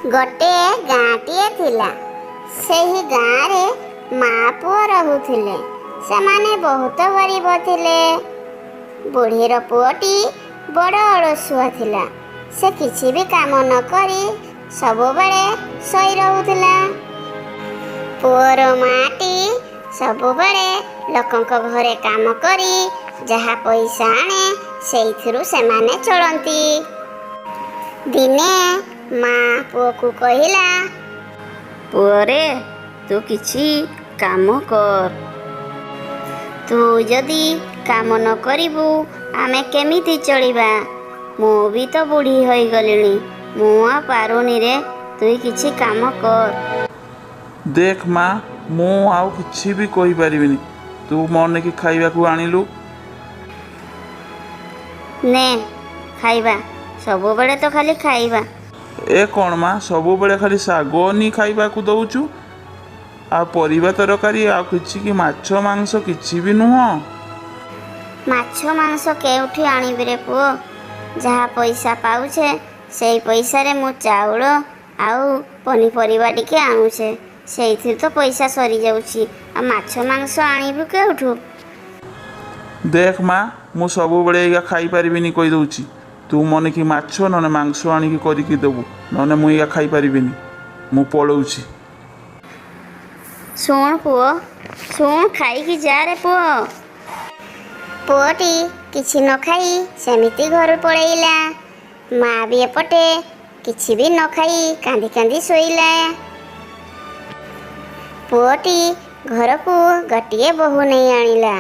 ଗୋଟିଏ ଗାଁଟିଏ ଥିଲା। ସେହି ଗାଁରେ ମା ପୁଅ ରହୁଥିଲେ। ସେମାନେ ବହୁତ ଗରିବ ଥିଲେ। ବୁଢ଼ୀର ପୁଅଟି ବଡ଼ ଅଳସୁଆ ଥିଲା। ସେ କିଛି ବି କାମ ନ କରି ସବୁବେଳେ ଶୋଇ ରହୁଥିଲା। ପୁଅର ମାଟି ସବୁବେଳେ ଲୋକଙ୍କ ଘରେ କାମ କରି ଯାହା ପଇସା ଆଣେ, ସେଇଥିରୁ ସେମାନେ ଚଳନ୍ତି। ଦିନେ ମା ପୁଅକୁ କହିଲା, ପୁଅରେ, ତୁ କିଛି କାମ କର। ତୁ ଯଦି କାମ ନ କରିବୁ, ଆମେ କେମିତି ଚଳିବା? ମୁଁ ବି ତ ବୁଢ଼ୀ ହୋଇଗଲିଣି, ମୁଁ ଆଉ ପାରୁନିରେ। ତୁ କିଛି କାମ କର। ଦେଖ ମା, ମୁଁ ଆଉ କିଛି ବି କହିପାରିବିନି। ତୁ ମୋ ନେଇକି ଖାଇବାକୁ ଆଣିଲୁ। ନେ ଖାଇବା। ସବୁବେଳେ ତ ଖାଲି ଖାଇବା। ଏ କ'ଣ ମା, ସବୁବେଳେ ଖାଲି ଶାଗ ନି ଖାଇବାକୁ ଦଉଛୁ ଆଉ ପରିବା ତରକାରୀ, ଆଉ କିଛି କି ମାଛ ମାଂସ କିଛି ବି ନୁହଁ? ମାଛ ମାଂସ କେଉଁଠି ଆଣିବି ରେ ପୁଅ? ଯାହା ପଇସା ପାଉଛେ, ସେଇ ପଇସାରେ ମୁଁ ଚାଉଳ ଆଉ ପନିପରିବା ଟିକେ ଆଣୁଛେ। ସେଇଥିରୁ ତ ପଇସା ସରିଯାଉଛି, ଆଉ ମାଛ ମାଂସ ଆଣିବୁ କେଉଁଠୁ? ଦେଖ ମା, ମୁଁ ସବୁବେଳେ ଏଇଗା ଖାଇପାରିବିନି, କହିଦେଉଛି। ତୁ ମନେକି ମାଛ ନହେଲେ ମାଂସ ଆଣିକି କରିକି ଦେବୁ, ନହେଲେ ମୁଁ ଏଇଗା ଖାଇପାରିବିନି। ମୁଁ ପଳଉଛି। ଶୁଣ ପୁଅ, ଶୁଣ, ଖାଇକି ଯାରେ ପୁଅ। ପୁଅଟି କିଛି ନ ଖାଇ ସେମିତି ଘରୁ ପଳେଇଲା। ମା ବି ଏପଟେ କିଛି ବି ନ ଖାଇ କାନ୍ଦି କାନ୍ଦି ଶୋଇଲା। ପୁଅଟି ଘରକୁ ଗୋଟିଏ ବୋହୂ ନେଇ ଆଣିଲା।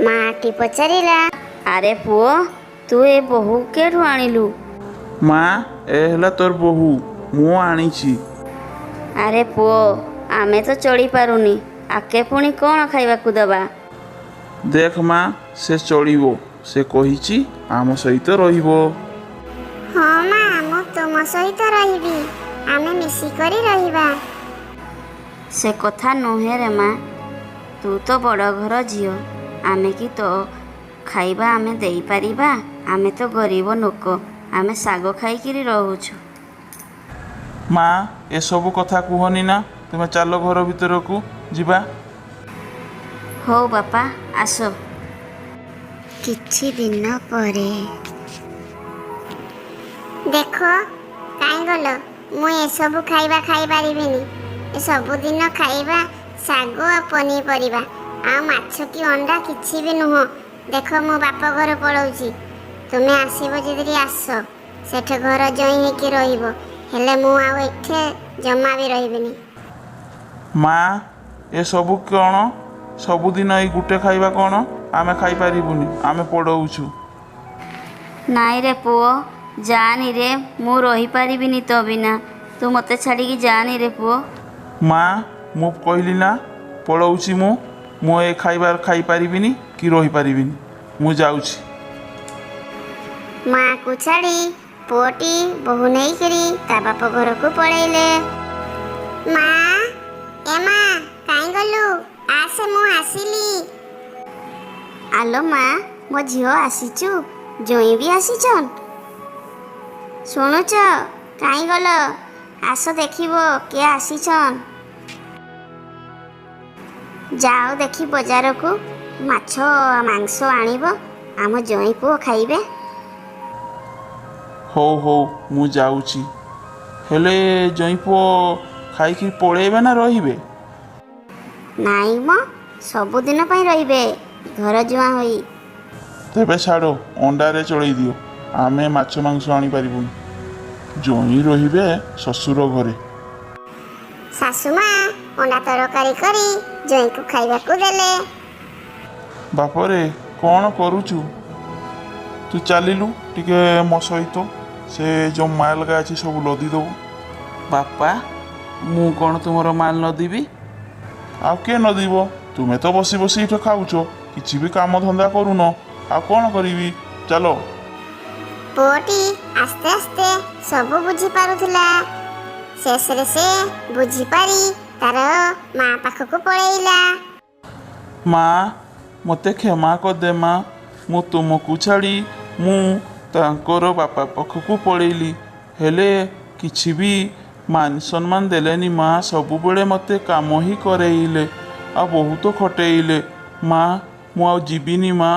ମାଟି ପଚାରିଲା, ଆରେ ପୁଅ, ତୁ ଏ ବୋହୂ କେଠୁ ଆଣିଲୁ? ମା, ଏ ହେଲା ତୋର ବୋହୂ, ମୁଁ ଆଣିଛି। ଆରେ ପୁଅ, ଆମେ ତ ଚଳିପାରୁନି, ଆକେ ପୁଣି କ'ଣ ଖାଇବାକୁ ଦେବା? ଦେଖ ମା, ସେ ଚଳିବ। ସେ କହିଛି ଆମ ସହିତ ରହିବ। ହଁ ମା, ମୁଁ ତୁମ ସହିତ ରହିବି। ଆମେ ମିଶିକରି ରହିବା। ସେ କଥା ନୁହେଁ ରେ ମା, ତୁ ତ ବଡ଼ ଘର ଝିଅ। ଆମେ କି ତୋ ଖାଇବା ଆମେ ଦେଇପାରିବା? ଆମେ ତ ଗରିବ ଲୋକ, ଆମେ ଶାଗ ଖାଇକିରି ରହୁଛୁ। ମା, ଏସବୁ କଥା କୁହନି ନା। ତୁମେ ଚାଲ, ଘର ଭିତରକୁ ଯିବା। ହଉ ବାପା, ଆସ। କିଛି ଦିନ ପରେ। ଦେଖ, କାହିଁ ଗଲ? ମୁଁ ଏସବୁ ଖାଇବା ଖାଇପାରିବିନି। ଏ ସବୁଦିନ ଖାଇବା ଶାଗ ଆଉ ପନିପରିବା, ଆଉ ମାଛ କି ଅଣ୍ଡା କିଛି ବି ନୁହଁ। ଦେଖ, ମୁଁ ବାପ ଘର ପଳଉଛି। ତୁମେ ଆସିବ ଯଦି ଆସ, ସେଠି ଘର ଜଇଁ ହେଇକି ରହିବ। ହେଲେ ମୁଁ ଆଉ ଏଠି ଜମା ବି ରହିବିନି। ମା, ଏସବୁ କ'ଣ? ସବୁଦିନ ଏଇ ଗୋଟେ ଖାଇବା କ'ଣ? ଆମେ ଖାଇପାରିବୁନି, ଆମେ ପଳଉଛୁ। ନାଇଁ ରେ ପୁଅ, ଯାନି ରେ। ମୁଁ ରହିପାରିବିନି ତୋ ବିନା। ତୁ ମୋତେ ଛାଡ଼ିକି ଯାନି ରେ ପୁଅ। ମା, ମୁଁ କହିଲି ନା, ପଳଉଛି ମୁଁ। ମୁଁ ଏ ଖାଇବା ଖାଇପାରିବିନି କି ରହିପାରିବିନି। ମୁଁ ଯାଉଛି। ମାକୁ ଛାଡ଼ି ପୁଅଟି ବୋହୂ ନେଇକରି ତା ବାପ ଘରକୁ ପଳେଇଲେ। ମା, ଏ ମା, କାହିଁ ଗଲୁ? ଆସେ, ମୁଁ ଆସିଲି। ଆଲୋ ମା, ମୋ ଝିଅ ଆସିଛୁ? ଜୋଇଁ ବି ଆସିଛନ୍। ଶୁଣୁଛ, କାହିଁ ଗଲ? ଆସ, ଦେଖିବ କିଏ ଆସିଛନ୍। ଯାଅ ଦେଖି ବଜାରକୁ, ମାଛ ମାଂସ ଆଣିବ, ଆମ ଜୋଇଁ ପୁଅ ଖାଇବେ। ହଉ ହଉ, ମୁଁ ଯାଉଛି। ହେଲେ ଜଇଁ ପୁଅ ଖାଇକି ପଳେଇବେ ନା ରହିବେ? ନାଇଁ ମ, ସବୁଦିନ ପାଇଁ ରହିବେ ଘର ଜୁଆଁ ହୋଇ। ତେବେ ଛାଡ଼, ଅଣ୍ଡାରେ ଚଳେଇ ଦିଅ। ଆମେ ମାଛ ମାଂସ ଆଣିପାରିବୁନି। ଜଇଁ ରହିବେ ଶ୍ୱଶୁର ଘରେ। ଶାଶୁ ମା ଅଣ୍ଡା ତରକାରୀ କରି ଜଇଁକୁ ଖାଇବାକୁ ଦେଲେ। ବାପରେ, କ'ଣ କରୁଛୁ ତୁ? ଚାଲିଲୁ ଟିକେ ମୋ ସହିତ, ସେ ଯେଉଁ ମାଲଗା ଅଛି ସବୁ ଲଦି ଦେବୁ। ବାପା, ମୁଁ କ'ଣ ତୁମର ମାଲ ନଦିବି? ଆଉ କିଏ ନଦିବ? ତୁମେ ତ ବସି ବସି ଏଇଠି ଖାଉଛ, କିଛି ବି କାମ ଧନ୍ଦା କରୁନ। ଆଉ କ'ଣ କରିବି? ଚାଲ। ପୁଅଟି ଆସ୍ତେ ଆସ୍ତେ ସବୁ ବୁଝିପାରୁଥିଲା। ଶେଷରେ ସେ ବୁଝିପାରି ତାର ମା ପାଖକୁ ପଳେଇଲା। ମା, ମୋତେ କ୍ଷମା କରିଦେ ମା। ମୁଁ ତୁମକୁ ଛାଡ଼ି ମୁଁ ତାଙ୍କର ବାପା ପାଖକୁ ପଳେଇଲି। ହେଲେ କିଛି ବି ମାନ ସମ୍ମାନ ଦେଲେନି ମା। ସବୁବେଳେ ମୋତେ କାମ ହିଁ କରେଇଲେ ଆଉ ବହୁତ ଖଟେଇଲେ ମା। ମୁଁ ଆଉ ଯିବିନି ମା।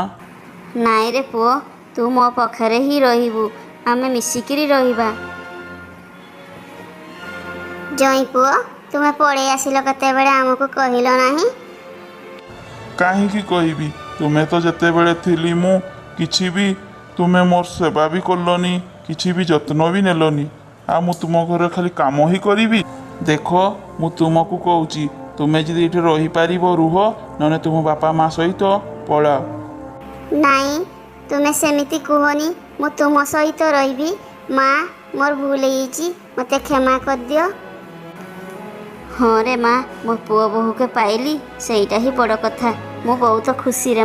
ନାଇଁ ରେ ପୁଅ, ତୁ ମୋ ପାଖରେ ହିଁ ରହିବୁ। ଆମେ ମିଶିକିରି ରହିବା। ଜଇଁ ପୁଅ, ତୁମେ ପଳେଇ ଆସିଲ କେତେବେଳେ, ଆମକୁ କହିଲ ନାହିଁ? କାହିଁକି କହିବି? ତୁମେ ତ ଯେତେବେଳେ ଥିଲି ମୁଁ କିଛି ବି ତୁମେ ମୋର ସେବା ବି କଲନି, କିଛି ବି ଯତ୍ନ ବି ନେଲନି, ଆଉ ମୁଁ ତୁମ ଘରେ ଖାଲି କାମ ହିଁ କରିବି? ଦେଖ, ମୁଁ ତୁମକୁ କହୁଛି, ତୁମେ ଯଦି ଏଇଠି ରହିପାରିବ ରୁହ, ନହେଲେ ତୁମ ବାପା ମା ସହିତ ପଳାଅ। ନାଇଁ, ତୁମେ ସେମିତି କୁହନି। ମୁଁ ତୁମ ସହିତ ରହିବି। ମା, ମୋର ଭୁଲ ହେଇଯାଇଛି, ମୋତେ କ୍ଷମା କରିଦିଅ। ହଁ ରେ ମା, ମୋ ପୁଅ ବୋହୂକେ ପାଇଲି, ସେଇଟା ହିଁ ବଡ଼ କଥା। ମୁଁ ବହୁତ ଖୁସିରେ।